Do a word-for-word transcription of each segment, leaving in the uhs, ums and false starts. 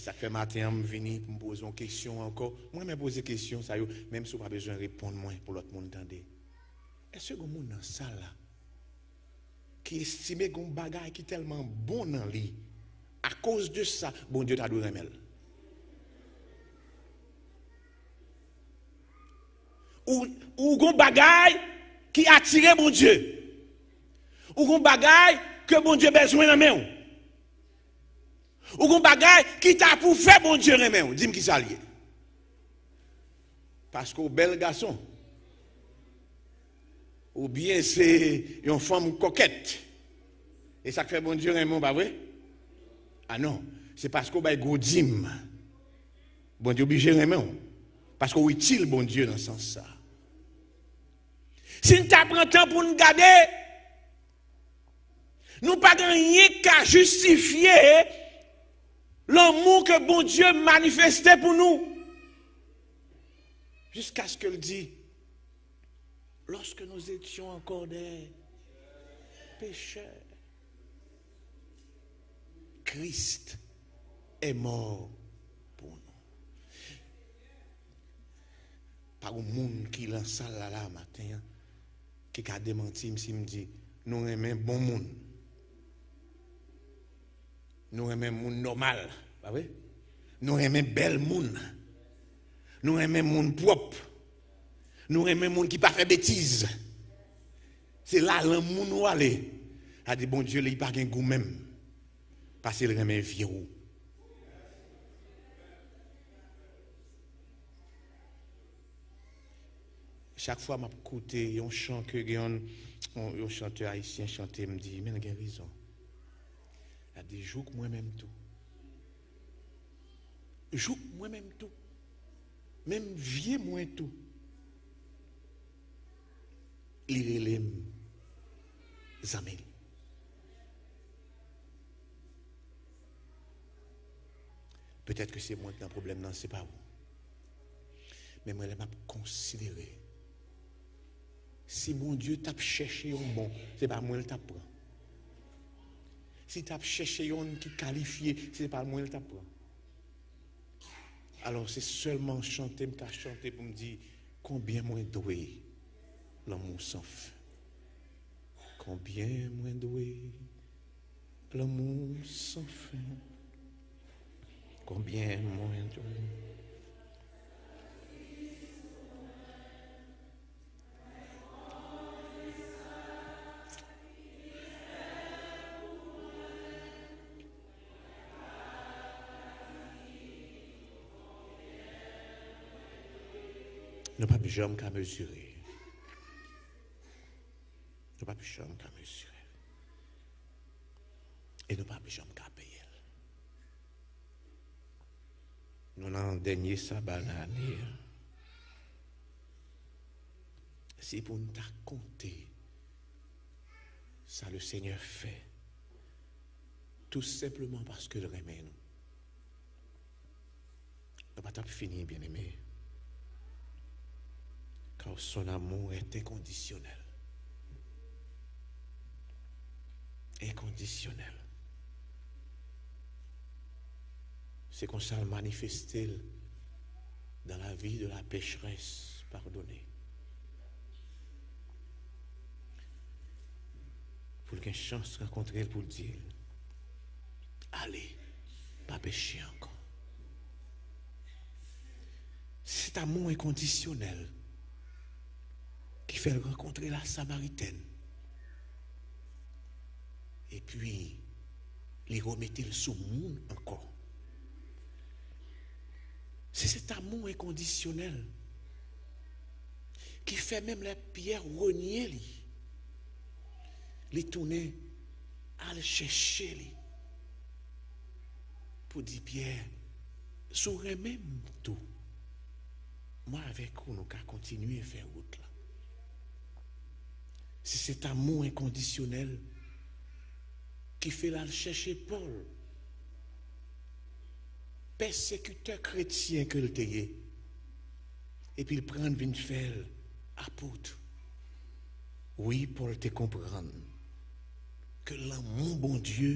Sa k fè maten an m vini pou m poze yon kesyon ankò. Mwen renmen poze kesyon sa yo, menm si w pa bezwen reponn mwen pou lòt moun tande. Èske gen moun nan sal la ki estime gen yon bagay ki tèlman bon nan li, akoz de sa, Bondye ta dwe renmen l? Ou, ou gon bagay ki atire Bondye. Ou gon bagay ke Bondye bezwen nan men w. Ou gon bagay ki ta pou fè Bondye renmen w. Di m ki sa l ye. Paske w bèl gason. Oubyen se yon fanm kòkèt. E sa k fè Bondye renmen w, pa vre? A non. Se paske w bay gwo dim. Bondye oblije renmen w. Paske w itil Bondye nan sans sa. Si n ta pran tan pou n gade, nou pa gen anyen k ka jistifye lanmou ke Bondye manifeste pou nou. Jiskaske l di, lorsque nous étions encore des pécheurs, Christ est mort pour nous. Pa yon moun ki lan sal la, la maten an, ki ka demanti m si m di nou renmen bon moun. Nou renmen moun nòmal, pa vre? Nou renmen bèl moun. Nou renmen moun pwòp. Nou renmen moun ki pa fè betiz. Se la lanmou nou ale. A di Bondye li pa gen gou menm. Pase l renmen vye ou. Chak fwa m ap koute yon chan ke gen yon, yon, yon chantè ayisyen chante, m di, men l gen rezon. L ap di, jouk mwen menm tou. Jouk mwen menm tou. Menm vye mwen tou. Li rele m zanmi l. Petèt ke se mwen ki nan pwoblèm nan, se pa ou. Men mwen, lè m ap konsidere, si Bondye t ap chèche yon bon, se pa mwen l t ap pran. Si l t ap chèche yonn ki kalifye, se pa mwen l t ap pran. Alò, se sèlman chante m ka chante pou m di, konbyen mwen dwe lanmou san fen. Konbyen mwen dwe lanmou san fen. Konbyen mwen dwe. Nou p ap janm ka mezire. Nou p ap janm ka mezire. E nou p ap janm ka peye l. Nou nan dènye saba nan ane a. Si pou n ta konte sa le Senyè fè, tou senpleman paske l renmen nou, nou pa t ap fini, byeneme. Car son amour est inconditionnel. Enkondisyonèl. Se konsa l manifeste l dans la vie de la pécheresse pardonnée. Pou l gen chans rankontre l, pou l di l, ale, pa peche ankò. Se set amou enkondisyonèl ki fè l rankontre la Samaritèn. Epi, li remete l sou moun ankò. Se set amou enkondisyonèl ki fè menm lè Pyè renye li, li tounen al chèche li pou di Pyè, si w renmen m tou, mwen avèk ou, nou ka kontinye fè wout la. Se set amou enkondisyonèl ki fè l al chèche Pòl, pèsekitè kretyen ke l te ye, epi l pran l vin fè l apot. Wi, Pòl te konprann ke lanmou Bondye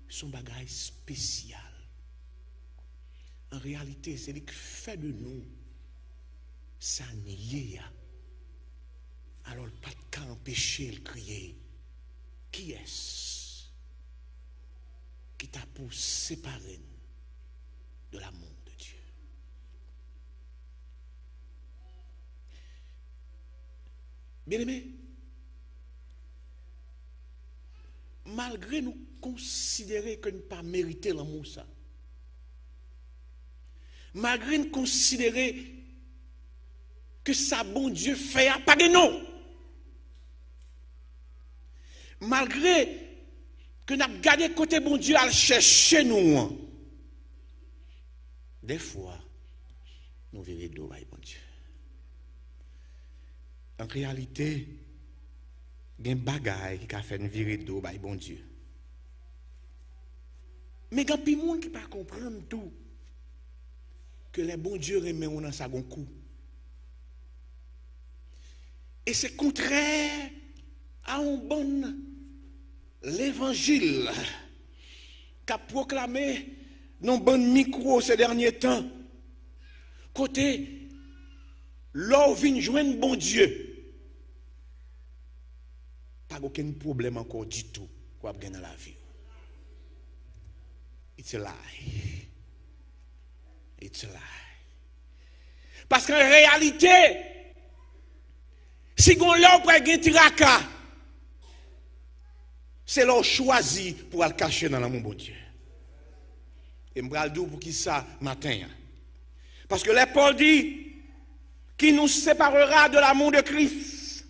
se yon bagay espesyal. Reyalite, se li k fè de nou sa n ye a. Alò, l pa t ka anpeche l kriye, kiyès ki ta pou separe n de l'amour de Dieu? Byeneme, malgre nou konsidere ke n pa merite lanmou sa, malgre n konsidere ke sa Bondye fè a pa gen non, malgre ke n ap gade kote Bondye al chèche nou an, dèfwa, nou vire do bay Bondye. An reyalite, gen bagay ki ka fè n vire do bay Bondye. Men gen anpil moun ki pa konprann tou ke lè Bondye renmen w nan sa gon kou. E se kontrè a yon bann levanjil k ap pwoklame nan bann mikwo se dènye tan, kote lè w vin jwenn Bondye, pa gen okenn pwoblèm ankò ditou w ap gen nan lavi w. It's a lie. It's a lie. Paske an reyalite, si gon lè w pral gen traka, se lè w chwazi pou w al kache nan lanmou Bondye. E m pral di w poukisa maten an. Paske lè Pòl di, qui nous séparera de l'amour de Christ?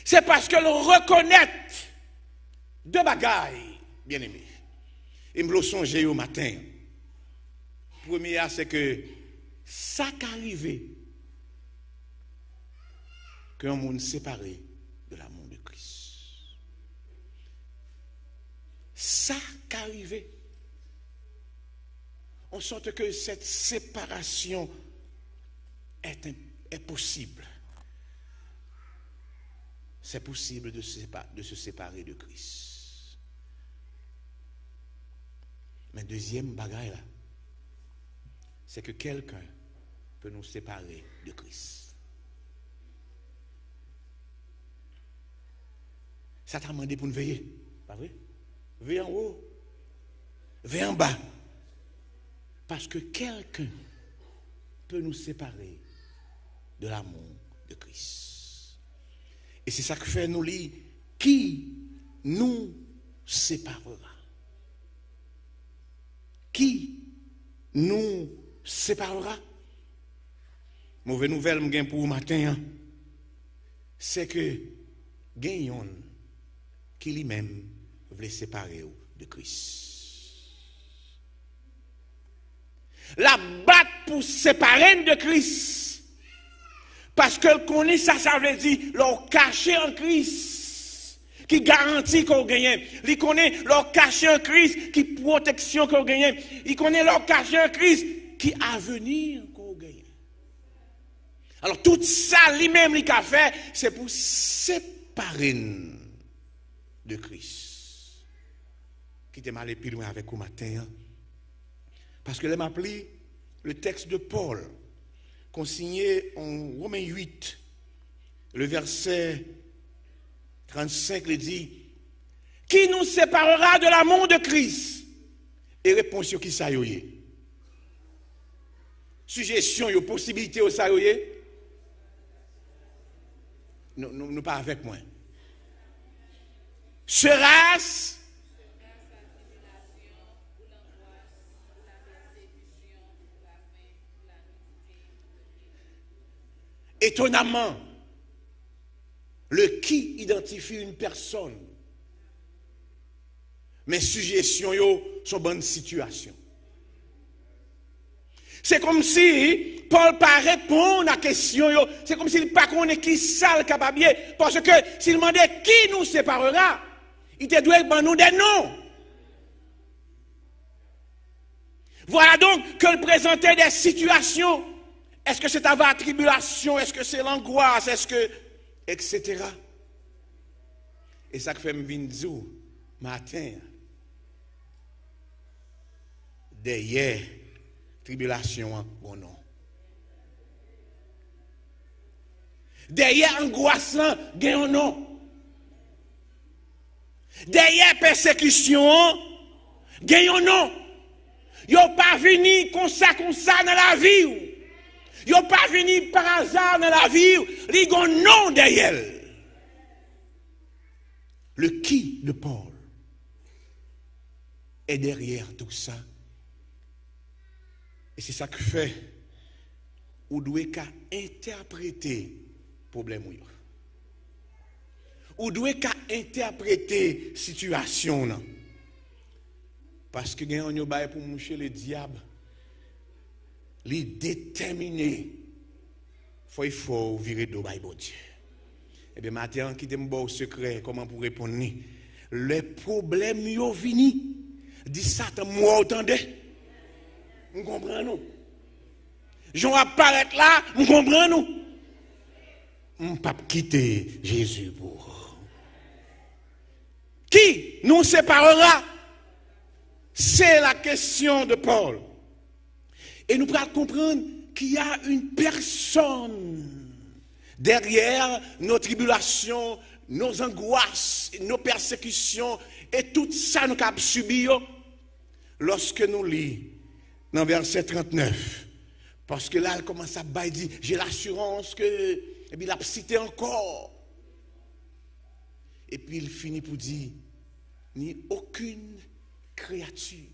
Se paske l rekonèt de bagay, byeneme. E m vle w sonje yo maten an. Premye a, se ke sa ka rive ke yon moun separe de l'amour de Christ. Sa ka rive. En sorte que cette séparation est, est possible. C'est possible de se sépa-, de se séparer de Christ. Men dezyèm bagay la, c'est que quelqu'un peut nous séparer de Christ. Sa ta mande pou n veye, pa vre? Veye anwo, veye anba. Parce que quelqu'un peut nous séparer de l'amour de Christ. E se sa k fè nou li, qui nous séparera? Qui nous séparera? Move nouvèl m gen pou ou maten an, se ke gen yonn ki li menm vle separe w de Kris. L ap bat pou separe n de Kris. Paske l konnen sa sa vle di lè w kache an Kris, ki garanti ke w genyen. Li konnen lè w kache an Kris, ki pwoteksyon ke w genyen. Li konnen lè w kache an Kris, ki avni ke w genyen. Alò, tout sa li menm li ka fè, se pou separe n de Kris. Kite m ale pi lwen avèk ou maten an. Paske lè m ap li le texte de Paul, consigné en Romains huit, le verset trente-cinq, li di, qui nous séparera de l'amour de Christ? E repons yo, ki sa yo ye? Sijesyon yo, posibilite yo, sa yo ye? Nou, nou, nou pa avèk mwen. Sera-ce étonnamment, le qui identifie une personne. Men sijesyon yo se yon bann sitiyasyon. Se kòmsi Pòl pa reponn a kesyon yo. Se kòmsi li pa konnen ki sa l kapab ye. Paske si l mande qui nous séparera, li te dwe ban nou de non. Voilà donc que l prezante de sitiyasyon. Est-ce que c'est ta tribulation? Est-ce que c'est l'angoisse? Est-ce que, et cetera. E sa k fè m vin di w maten an, dèyè Tribilasyon an gon non. Dèyè angwas lan gen yon non. Dèyè pèsekisyon an gen yon non. Yo pa vini konsa konsa nan lavi w. Yo pa vini pa aza nan lavi w. Li gon non dèyè l. Le qui de Paul est derrière tout ça. E se sa k fè ou dwe ka entèprete pwoblèm ou yo. Ou dwe ka entèprete sitiyasyon w nan. Paske gen yon yo bay pou mouche ledyab, li detèmine, fò y fè w vire do bay Bondye. Ebyen, maten an, kite m ba w sekrè kòman pou reponn li. Lè pwoblèm yo vini, di Satan, m wè w tande. M konprann ou. Jan w ap parèt la, m konprann ou. M p ap kite Jezi pou ou. Qui, nous séparera? C'est la question de Paul. Et nous pral comprendre qu'il y a une personne derrière nos tribulations, nos angoisses, nos persécutions et tout ça nou kab sibi yo. Lorsque nous li nan verset trente-neuf, paske la l kòmanse ap bay di, j'ai l'assurance que, epi l ap site ankò. Epi l fini pou di, ni aucune créature.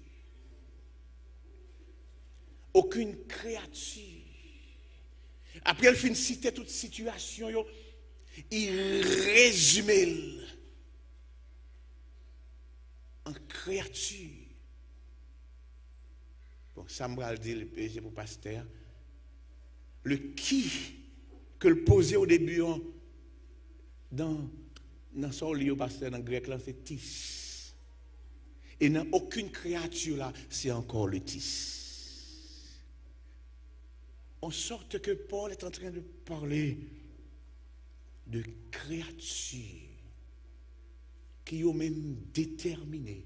Aucune créature. Apre l fin site tout sitiyasyon yo, li rezime l an kreyati. Bon, sa m pral di l, e se pou pastè a. Le qui ke l poze o debi an, dan, nan sa w li yo, pastè, nan grèk lan, se tis. E nan aucune créature la, se ankò le tis. En sorte que Paul est en train de parler de créatures ki yo menm detèmine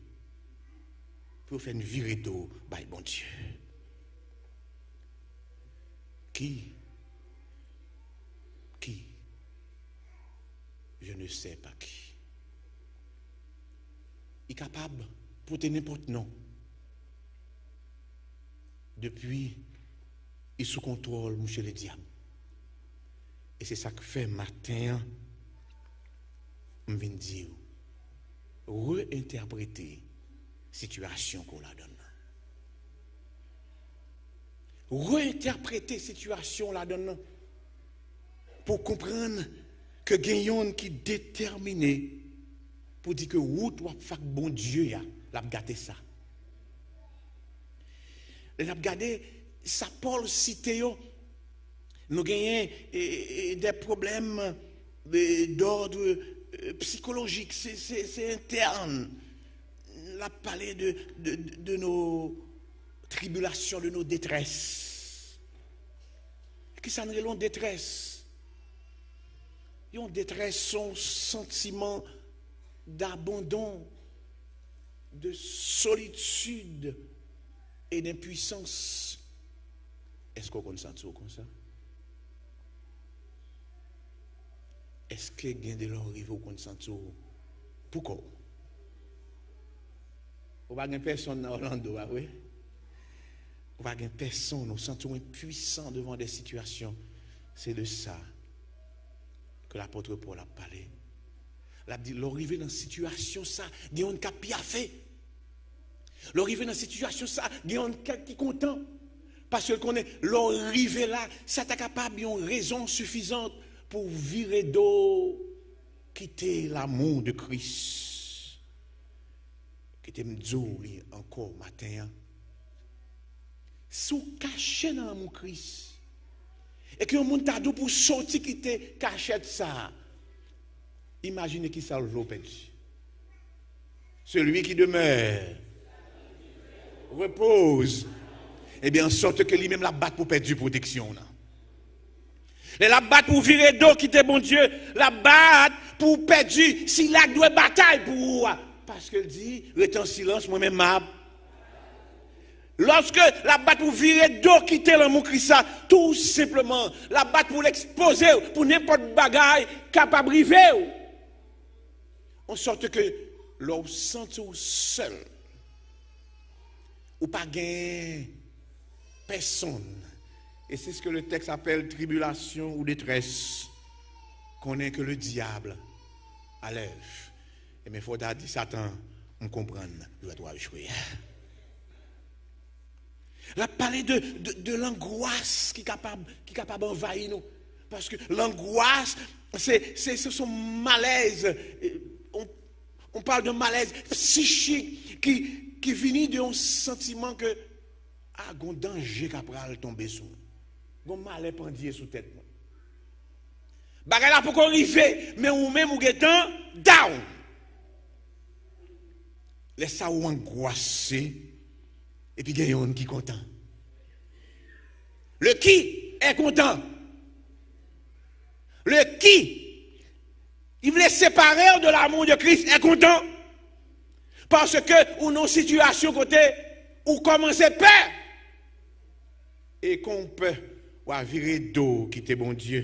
pou yo fè n vire do bay Bondye. Qui, qui, je ne sais pas qui. Li kapab pote nenpòt non. Depi li sou kontwòl mouche ledyab. E se sa k fè maten an, m vin di w, reyentèprete sitiyasyon ke w ladan l lan. Reyentèprete sitiyasyon w ladan l lan pou w konprann ke gen yonn ki detèmine pou di ke wout w ap fè ak Bondye a, l ap gate sa. Lè n ap gade sa Pòl site yo, nou genyen, e, e, de pwoblèm, e, d'ordre, e, psychologique, se, se, se entèn. L ap pale de, de, de nos tribulations, de nos détresses. Kisa n rele yon detrès? Yon detrès se yon santiman d'abandon, de solitude et d'impuissance. Èske w konn santi w konsa? Èske gen de lè w rive w konn santi w pou kò w? Ou pa gen pèsonn nan Orlando, pa vre? Ou pa gen pèsonn, ou santi w enpwisan devan de sitiyasyon. Se de sa ke lapòt Pòl ap pale. L ap di, lè w rive nan sitiyasyon sa, gen youn k ap pyafe. Lè w rive nan sitiyasyon sa, gen youn k, ki kontan. Paske l konnen, lè w rive la, sa ta kapab yon rezon sifizan pou w vire do, kite l'amour de Christ. Kite m di w li ankò maten an. Si w kache nan lanmou Kris, e ke yon moun ta di w pou w soti kite kachèt sa a, imajine kisa l vle w pèdi. Celui qui demeure repose. Ebyen, an sòt ke li menm l ap bat pou pèdi pwoteksyon w nan. Lè l ap bat pou w vire do kite Bondye, l ap bat pou w pèdi sila k dwe batay pou ou a. Paske l di, rete an silans, mwen menm m ap. Lòske l ap bat pou w vire do kite lanmou Kris la, tou senpleman, l ap bat pou l ekspoze w pou nenpòt bagay kapab rive w. An sòt ke lè w santi w sèl, ou pa gen pèsonn. Et c'est ce que le texte appelle tribulation ou détresse. Konnen ke le diable a lèv. Ebyen, fò w ta di Satan, m konprann jwèt w ap jwe a. L ap pale de, de, de langwas ki kapab, ki kapab anvayi nou. Paske langwas, se, se, se yon malèz. On, on parle de malaise psychique ki, ki vini de yon santiman ke, a, gon danje ka pral tonbe sou mwen. Gon malè pandye sou tèt mwen. Bagay la poko rive, men ou menm ou gentan down. Lè sa ou angwase, epi gen youn ki kontan. Le qui est content? Le qui, qui voulait séparer de l'amour de Christ est content? Paske ou nan yon sitiyasyon kote ou kòmanse pè. E kon w pè, w a vire do w kite Bondye.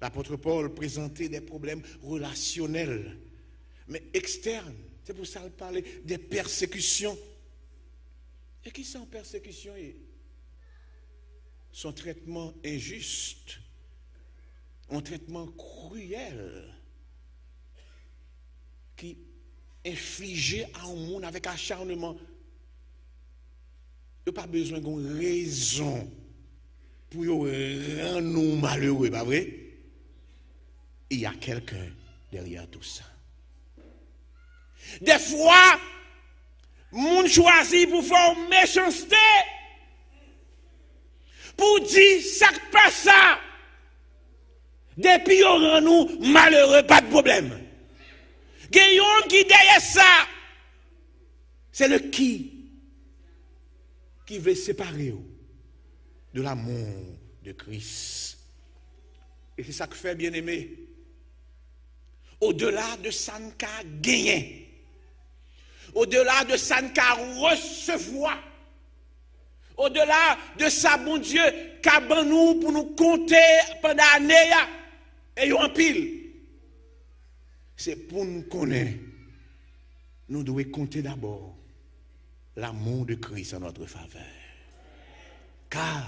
Lapot Pòl prezante de pwoblèm relasyonèl, men ekstèn. Se pou sa l pale de pèsekisyon. E kisa yon pèsekisyon ye? Se yon trètman enjis, yon trètman kriyèl ki enflije a yon moun avèk acharneman. Yo pa bezwen gen yon rezon pou yo rann ou malere, pa vre? Il y a quelqu'un derrière tout ça. Dèfwa, moun chwazi pou fè w mechanste, pou w di sa k pè sa, depi yo rann ou malere, pa t pwoblèm. Gen youn ki dèyè sa. Se le qui qui veut séparer de l'amour de Christ. E se sa k fè, byeneme, odela de sa n ka genyen, odela de sa n ka resevwa, odela de sa Bondye ka ban nou pou nou konte pandan ane a, e yo anpil, se pou n konnen nou dwe konte dabò l'amour de Christ en notre faveur. Car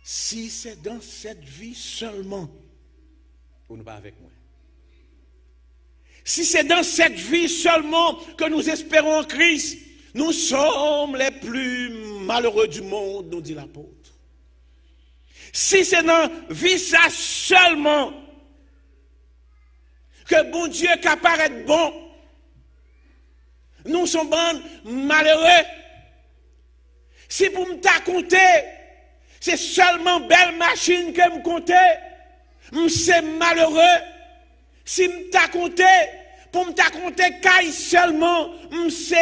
si c'est dans cette vie seulement, ou nou pa avèk mwen. Si c'est dans cette vie seulement que nous espérons en Christ, nous sommes les plus malheureux du monde, nous dit l'apôtre. Si se nan vi sa sèlman ke Bondye ka parèt bon, nou se yon bann malere. Si pou m ta konte, se sèlman bèl machin ke m konte, m se malere. Si m ta konte, pou m ta konte kay sèlman, m se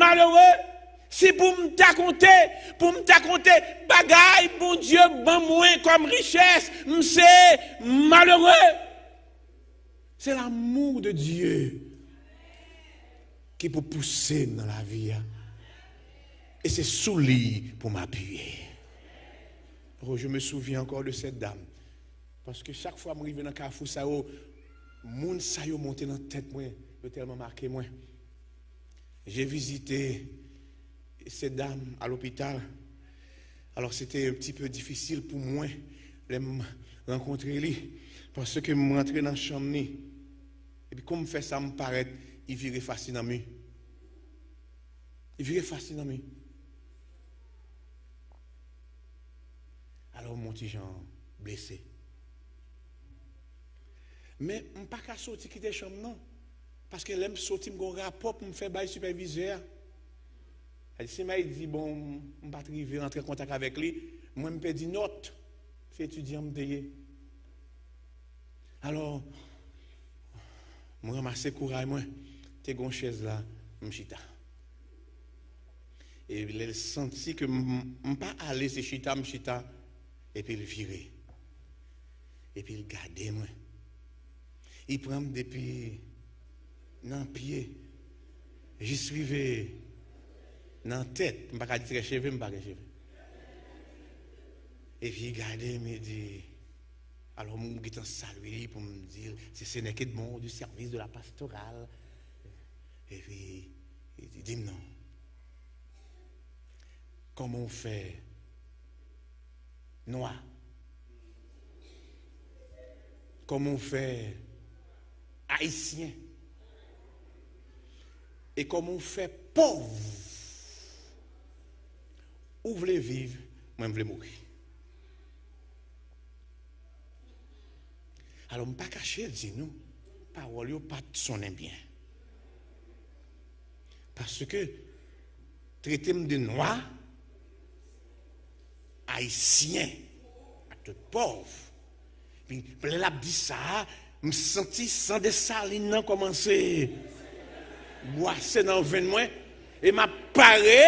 malere. Si pou m ta konte, pou m ta konte bagay Bondye ban mwen kòm richès, m se malere. Se l'amour de Dieu ki pou pouse m nan lavi a. E se sou li pou m apiye. Oh, je me souviens encore de cette dame. Paske chak fwa m rive nan kafou sa yo, moun sa yo monte nan tèt mwen, yo tèlman make mwen. J'ai visité cette dame à l'hôpital. Alors, c'était un petit peu difficile pour moi lè m rankontre li, paske m rantre nan chanm ni. Epi kon m fè sa, m parèt, li vire fas li nan mi. Li vire fas li nan mi. Alò, m on ti jan blese. Men, m pa ka soti kite chanm nan. Paske lè m soti, m gen yon rapò pou m fè bay sipèvizè a. Sa di, si May di, bon, m pa t rive rantre an kontak avèk li, mwen, m pèdi nòt. Se etidyan m te ye. Alò, mwen ranmase kouray mwen, te gen yon chèz la, m chita. E lè l santi ke m, m pa alèz, se chita m chita, epi l vire. Epi l gade mwen. Li pran m depi nan pye. Jis rive nan tèt, m pa ka di trè cheve, m pa gen cheve. Epi li gade m, li di, alò m gentan salye li pou m di l, se Senèk Edmond du service de la pastorale. Epi li di, di m non. Kòman w fè nwa? Kòman w fè ayisyen? E kòman w fè pòv? Ou vle viv, mwen m vle mouri. Alò, m pa kache di nou, pawòl yo pa t sonnen byen. Paske trete m de nwa, ayisyen, ak tout pòv. Pi lè l ap di sa, m santi san Desalin nan kòmanse bwase nan venn mwen, e m ap pare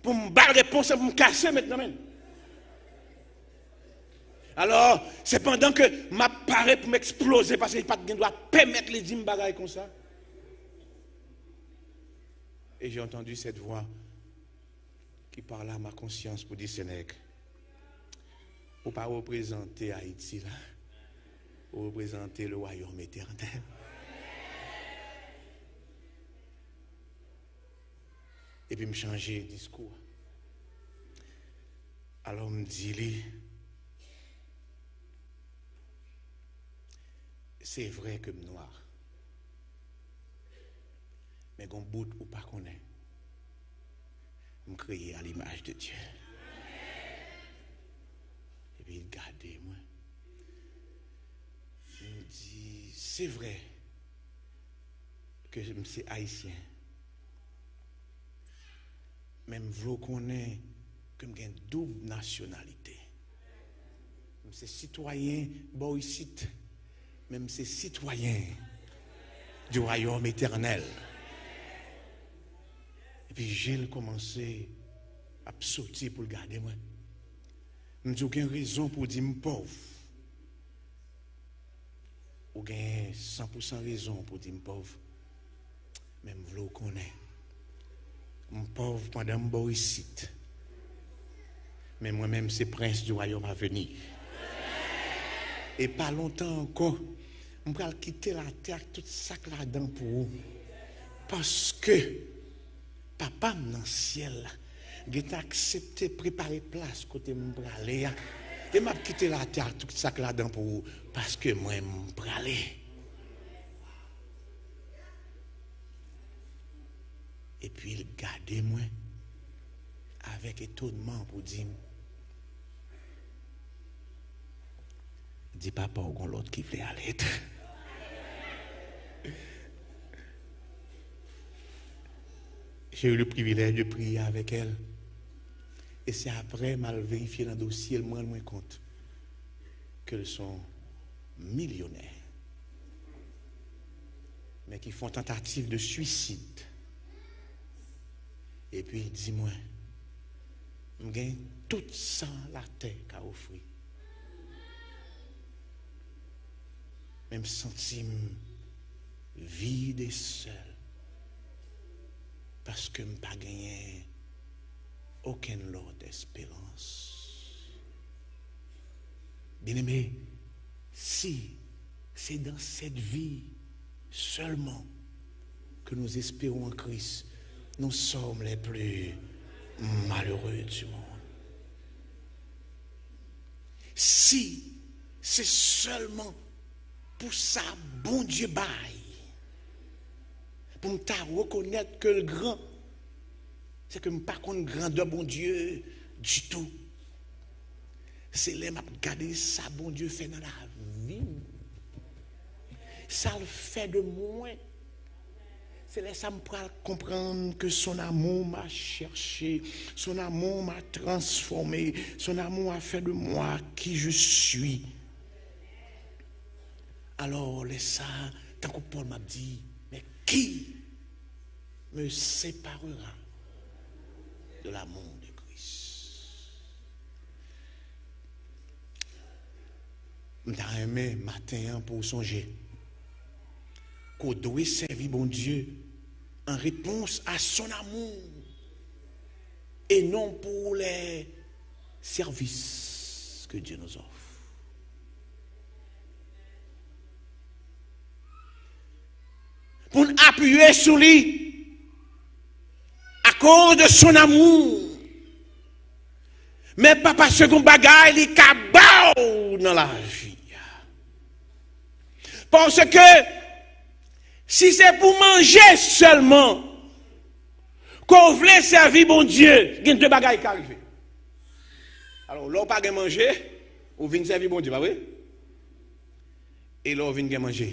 pou m ba l repons e pou m kase met nan men l. Alò, se pandan ke m ap pare pou m eksploze, paske li pa t gen dwa pèmèt li di m bagay konsa. Et j'ai entendu cette voix qui parle à ma conscience pour dire, Senèk, ou pa reprezante Ayiti la, ou reprezante le royaume éternel. Epi m chanje diskou a. Alò m di li, se vre ke m nwa, men gon bout ou pa konnen. M kreye à l'image de Dieu. Epi l gade mwen. M di, se vre ke m se ayisyen. Men m vle w konnen ke m gen doub nasyonalite. M se sitwayen bò isit, men m se sitwayen du royaume éternel. Epi je l kòmanse ap soti pou l gade mwen. M di, ou gen rezon pou w di m pòv. Ou gen san pou san rezon pou di m pòv. Men m vle w konnen, m pòv pandan m bò isit. Men mwen menm se prens du royaume à venir. E pa lontan ankò, m pral kite latè ak tout sa k ladan pou ou. Paske Papa m nan syèl la gentan aksepte prepare plas kote m prale a. E m ap kite latè ak tout sa k ladan pou ou, paske mwen m prale. Epi l gade mwen avèk etonman pou di m, di papa w gon lòt ki vle ale tou. J'ai eu le privilège de prier avec elle. E se apre m al verifye nan dosye l, m rann mwen kont ke l se yon milyonè, men ki fè yon tantativ de swisid. Epi l di mwen, m gen tout sa latè ka ofri, men m santi m vid e sèl, paske m pa genyen okenn lòt esperans. Bien-aimé, si c'est dans cette vie seulement que nous espérons en Christ, nous sommes les plus malheureux du monde. Si se sèlman pou sa Bondye bay, pou m ta rekonèt ke l gran, se ke m pa konn grandè Bondye ditou. Se lè m ap gade sa Bondye fè nan lavi m, sa l fè de mwen, se lè sa m pral konprann que son amour m'a cherché, son amour m'a transformé, son amour a fait de moi qui je suis. Alò, lè sa, tankou Pòl, m ap di, mais qui me séparera de l'amour de Christ? M ta renmen maten an pou w sonje. qu'on doit servir bon Dieu en réponse à son amour et non pour les services que Dieu nous offre. Pou n apiye sou li akoz de son amour, men pa paske yon bagay li ka ba w nan lavi. Paske si se pou manje sèlman ke w vle sèvi Bondye, gen de bagay ki ka rive. Alò, lè w pa gen manje, ou vin sèvi Bondye, pa vre? E lè w vin gen manje,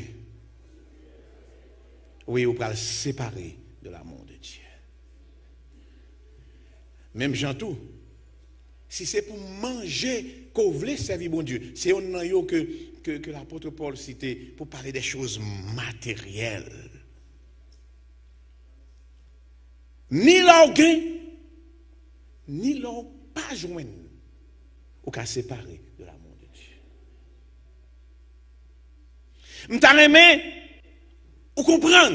wi, ou pral separe de l'amour de Dieu. Menm jan tou, si se pou manje ke w vle sèvi Bondye, se yonn nan yo ke, ke, ke lapot Pòl site pou pale de choz materyèl. Ni lè w gen, ni lè w pa jwenn, ou ka separe de l'amour de Dieu. M ta renmen ou konprann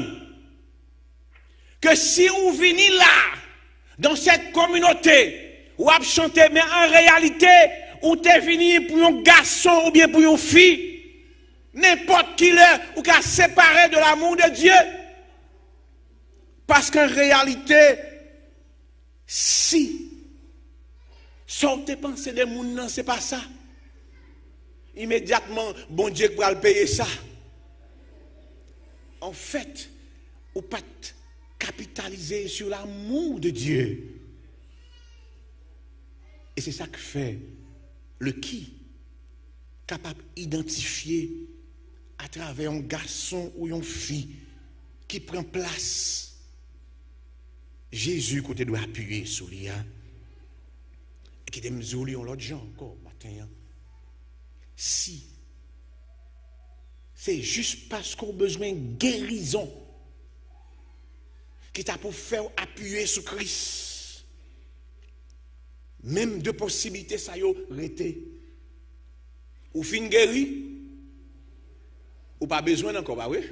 ke si ou vini la, dans cette communauté, w ap chante, men an reyalite, ou te vini pou yon gason oubyen pou yon fi, nenpòt ki lè, ou ka separe de l'amour de Dieu. Paske an reyalite, si sa w te panse de moun nan, se pa sa, imedyatman, Bondye k pral peye sa. Anfèt, ou pa t kapitalize sur l'amour de Dieu. E se sa k fè le qui kapab idantifye atravè yon gason ou yon fi ki pran plas Jezi kote dwe apiye sou li a. E kite m di w li yon lòt jan ankò maten an. Si se jis paske w bezwen gerizon ki ta pou fè w apiye sou Kris, menm de posiblite sa yo rete. Ou fin geri, ou pa bezwen l ankò, pa vre?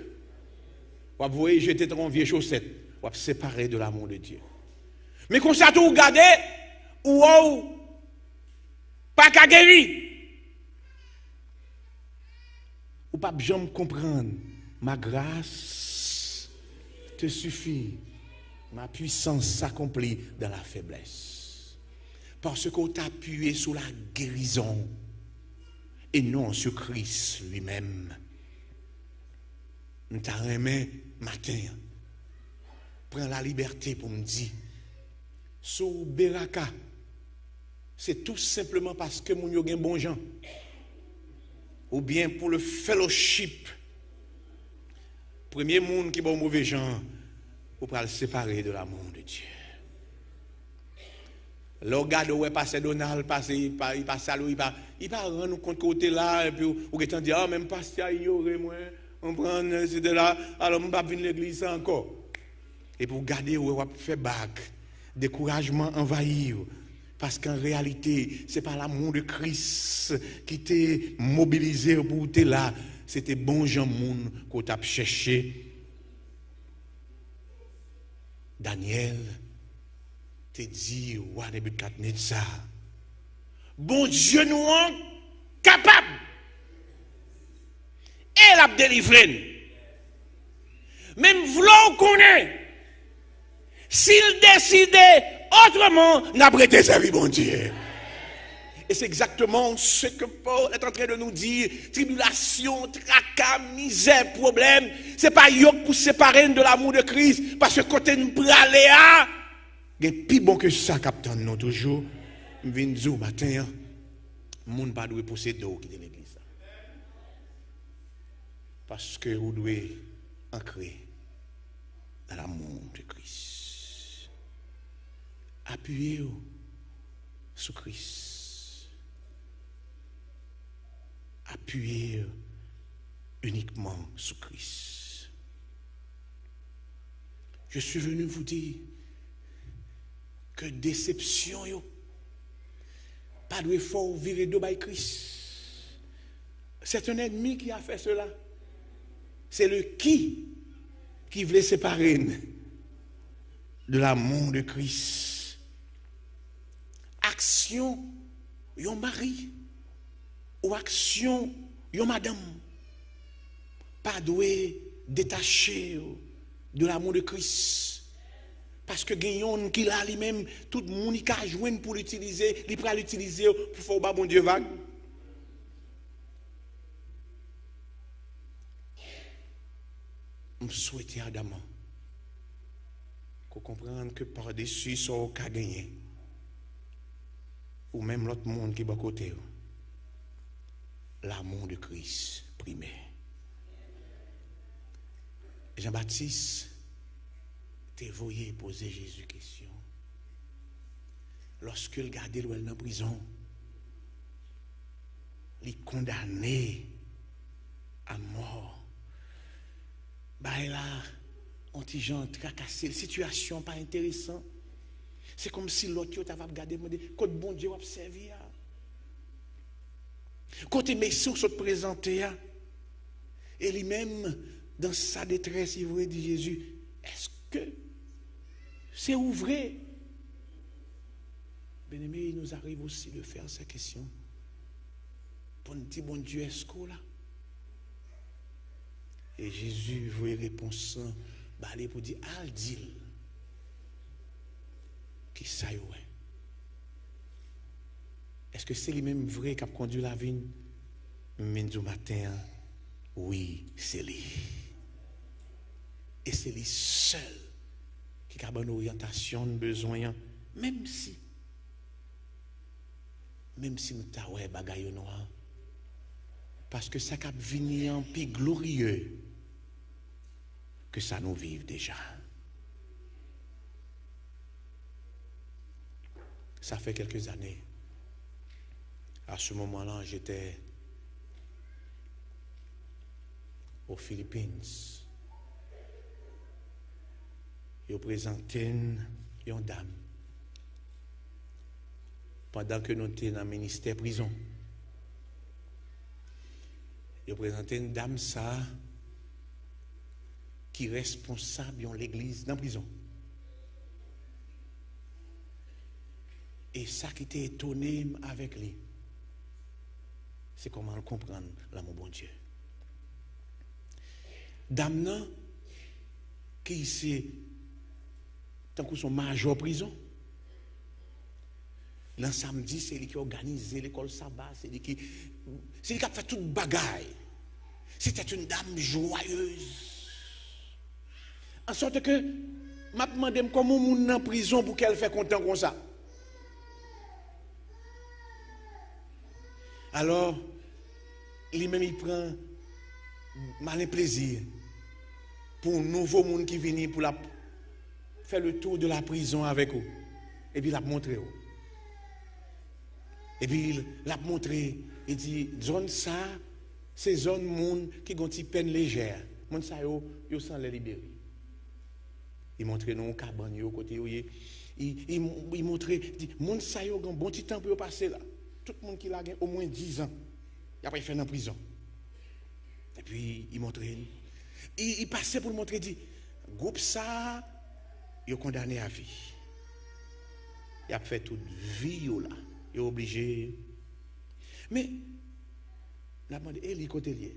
W ap voye jete tankou yon vye chosèt, w ap separe de l'amour de Dieu. Men konsa tou, ou gade, ou wè w pa ka geri. Ou p ap janm konprann. Ma grâce te suffit, ma puissance s'accomplit dans la faiblesse. Paske w t apiye sou lagerizon e non sou Kris li menm. M ta renmen maten an pran lalibète pou m di, si w beraka, se tou senpleman paske moun yo gen bon jan, oubyen pou le fellowship. Premye moun ki ba w move jan an, ou pral separe de l'amour de Dieu. Lè w gade, w wè pastè Donald pase, li pa, li pa salye w, li pa, li pa rann ou kont ke w te la, epi w, ou gentan di, a, menm pastè a inyore mwen, konprann, etsetera. Alò, m p ap vin legliz sa ankò. Epi w gade, w wè w ap fè bak, dekourajman anvayi w, paske an reyalite, se pa l'amour de Christ ki te mobilize w pou w te la, se te bon jan moun ke w t ap chèche. Danyèl te di wa Nebikadneza, Bondye nou an kapab e l ap delivre n. Men m vle w konnen, si l deside otreman, n ap rete sèvi Bondye. E se egzakteman se ke Pòl est en train de nous dire. Tribilasyon, traka, mizè, pwoblèm, se pa yo k pou separe n de l'amour de Christ, paske kote n prale a, gen pi bon ke sa k ap tann nou toujou. M vin di w maten an, moun pa dwe pouse do w kite legliz la. Paske ou dwe ankre dans l'amour de Christ. Apiye w sou Kris. Apiye w inikman sou Kris. Je suis venu vous dire ke desepsyon yo pa dwe fè w vire do bay Kris. C'est un ennemi qui a fait cela. C'est le qui ki vle separe n de l'amour de Christ. Aksyon yon mari ou aksyon yon madanm pa dwe detache w de l'amour de Christ. Paske gen yonn ki la li menm, tout moun li ka jwenn pou l itilize, li pral itilize w pou fè w ba Bondye vag. M swete adamman ke w konprann ke padesi sa w ka genyen, ou menm lòt moun ki bò kote w, l'amour de Christ prime. Jan Batis te voye poze Jezi kesyon. Lòske l gade l, wè l nan prizon, li kondane a mò. Bagay la, on ti jan trakase l. Sitiyasyon pa enteresan. Se kòmsi lòt yo ta va ap gade, mande, kot Bondye w ap sèvi a? Kote Mesi w sot prezante a? E li menm, dans sa détresse, li voye di Jezi, èske se ou vre? Bien-aimé, il nous arrive aussi de faire ces questions. Pou n di Bondye, èske w la? E Jezi voye repons lan ba li pou di, al di l kisa yo wè. Èske se li menm vre k ap kondui lavi n? M vin di w maten an, wi, se li. E se li sèl ki ka ban n oryantasyon n bezwen an, menm si, menm si nou ta wè bagay yo nwa. Paske sa k ap vini an pi gloriye ke sa nou viv deja. Ça fait quelques années. À ce moment-là, j'étais aux Philippines. Yo prezante n yon dam pandan ke nou te nan ministè prizon. Yo prezante n dam sa ki responsab yon legliz nan prizon. E sa ki te etone m avèk li, se kòman l konprann lanmou Bondye. Dam nan, ki se tankou se yon majò prizon, nan samdi, se li ki òganize lekòl saba, se li ki, se li k ap fè tout bagay. C'était une dame joyeuse. An sòt ke m ap mande m kòman yon moun nan prizon pou kè l fè kontan konsa. Alò, li menm li pran malen plezi pou nouvo moun ki vini pou l ap fè le tour de la prison avèk ou. Epi l ap montre w. Epi l ap montre, li di, zòn sa, se zòn moun ki gon ti pèn lejè. Moun sa yo, yo sanlè libere. Li montre nou kabann yo, kote yo ye. Li, li, li montre, di, moun sa yo gen bon ti tan pou yo pase la. Tout moun ki la gen omwen dizan. Y ap fè nan prizon. Epi, li montre n. Li, li pase pou l montre, di, gwoup sa, yo kondane a vi. Y ap fè tout vi yo la. Yo oblije. Men, n ap mande, e li kote l ye?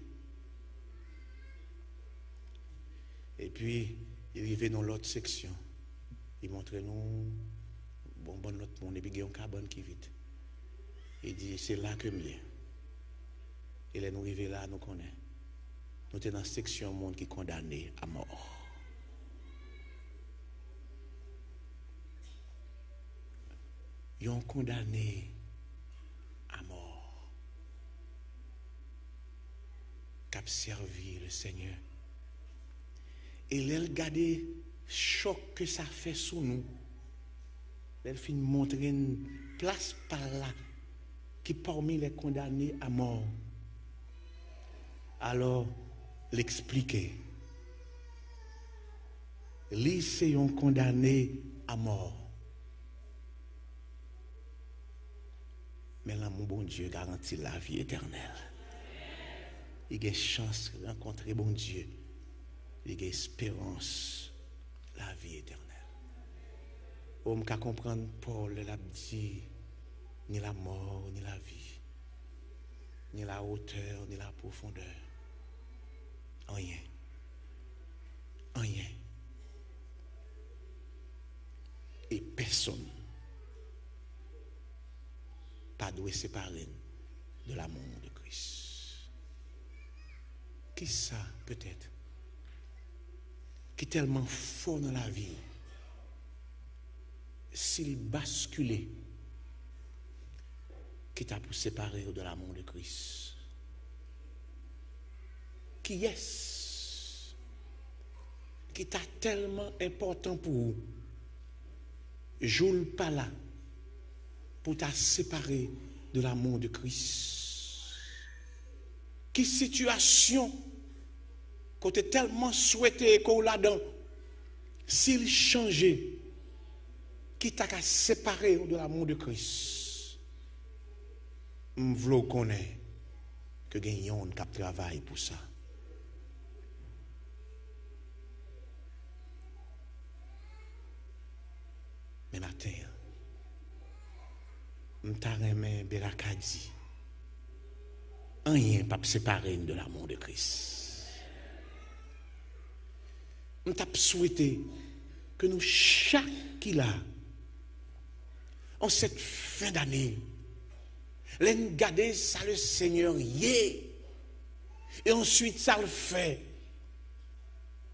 Epi, li rive nan lòt seksyon. Li montre nou bon bann lòt moun, epi gen yon kabann ki vid. Li di, se la ke m ye. E lè nou rive la, nou konnen. Nou te nan seksyon moun ki kondane a mò. Yon kondane a mò k ap sèvi le Senyè. E lè l gade chòk ke sa fè sou nou, lè l fin montre n plas pa l la, ki pami lè kondane a mò, alò, l eksplike. Li se yon kondane a mò. Men lanmou Bondye garanti lavi etènèl. Li gen chans rankontre Bondye Li gen esperans lavi etènèl. O, m ka konprann Pòl lè l ap di, ni lamò, ni lavi, ni lawotè, ni lapwofondè. Anyen. Anyen. E pèsonn pa dwe separe n de l'amour de Christ. Kisa, petèt, ki tèlman fò nan lavi w, si l baskile, ki ta pou separe w de l'amour de Christ? Kiyès ki ta tèlman enpòtan pou ou, jou l pa la, pou ta separe de l'amour de Christ? Ki sitiyasyon ke w te tèlman swete ke w ladan, si l chanje, ki ta ka separe w de l'amour de Christ? M vle w konnen ke gen yonn k ap travay pou sa. Men maten an, m ta renmen Beraka di, anyen p ap separe n de l'amour de Christ. M t ap swete ke nou chak ki la, an cette fin d'année, lè n gade sa Lesenyè ye, e answit sa l fè,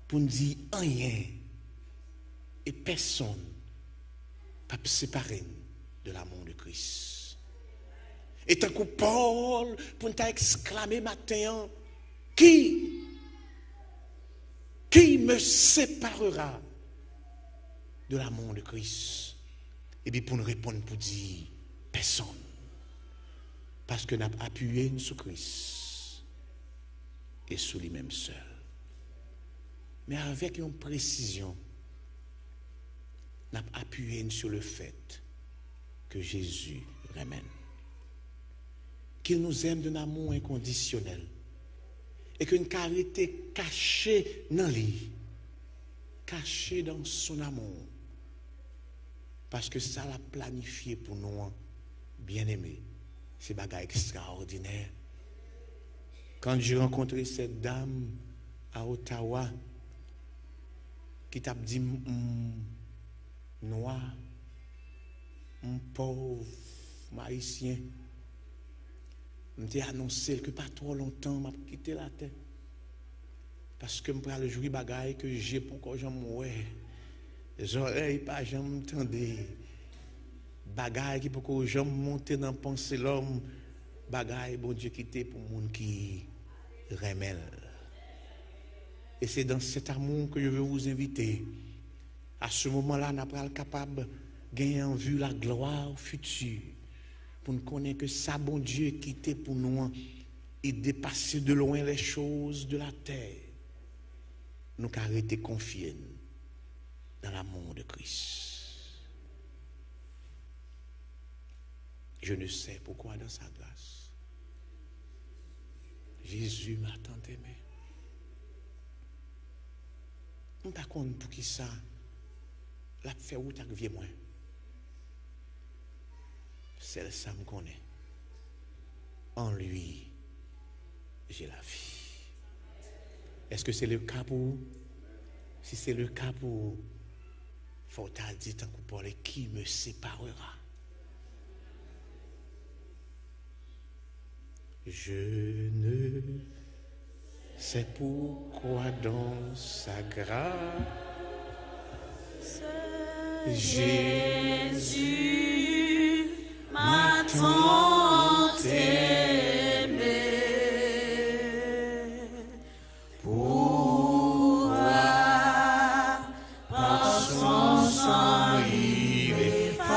pou n di anyen e pèsonn p ap separe n de l'amour de Christ. E tankou Pòl, pou n ta eksklame maten an, qui, qui me séparera de l'amour de Christ? Epi pou n reponn pou di, pèsonn. Paske n ap apiye n sou Kris e sou li menm sèl. Men avèk yon presizyon, n ap apiye n sou le fèt ke Jezi renmen n. Qu'il nous aime d'un amour inconditionnel et que n ka rete kache nan li, caché dans son amour. Paske sa l ap planifye pou nou an, byeneme, se bagay ekstraòdinè. Quand j'ai rencontré cette dame à Ottawa, ki t ap di m, m nwa, m pòv, m ayisyen, m te anonse l ke pa twò lontan m ap kite latè. Paske m pral jwi bagay ke je poko janm wè, zòrèy pa janm tande, bagay ki poko janm monte nan panse lòm, bagay Bondye kite pou moun ki renmen l. Et c'est dans cet amour que je veux vous inviter. À ce moment-là, n a pral kapab genyen an vi la gloire future, pou n konnen ke sa Bondye kite pou nou an, il dépasse de loin les choses de la terre. Nou ka rete konfye n dans l'amour de Christ. Je ne sais pourquoi dans sa grâce, Jésus m'a tant aimé. M pa konn poukisa l ap fè wout ak vye mwen. Sèl sa m konnen, en lui, j'ai la vie. Èske se le ka pou ou? Si se le ka pou ou, fò w ta di tankou Pòl, et qui me séparera? Je ne sais pourquoi dans sa grâce, Jésus m'a tant aimé. Pourquoi par son sang il efface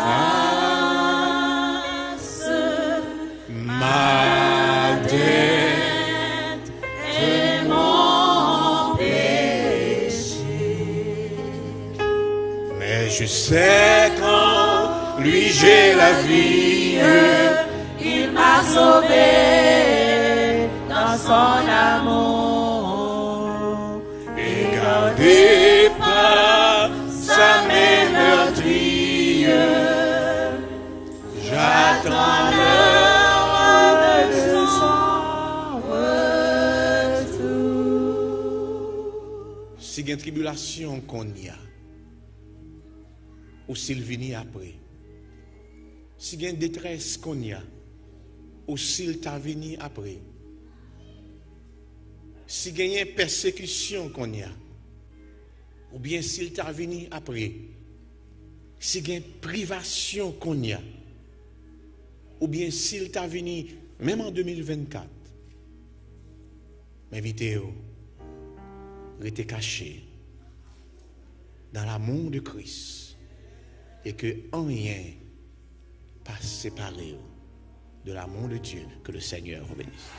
ma dette et mon péché. Mais je sais qu'en lui j'ai la vie. Il m'a sauvé dans son amour. Et par sa main meurtrière, j'attends l'heure de son retour. Si gen tribilasyon kounye a, ou si l vini apre. Si gen detrès kounye a, ou si l ta vini apre. Si genyen pèsekisyon kounye a, oubyen si l ta vini apre. Si gen privasyon kounye a, oubyen si l ta vini menm an de mil vennkat, m envite w rete kache dans l'amour de Christ et que rien pas séparé de l'amour de Dieu. Que le Seigneur vous bénisse.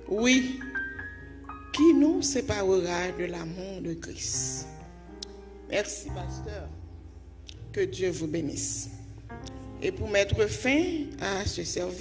Oui, qui nous séparera de l'amour de Christ? Merci, pasteur. Que Dieu vous bénisse. Et pour mettre fin à ce service,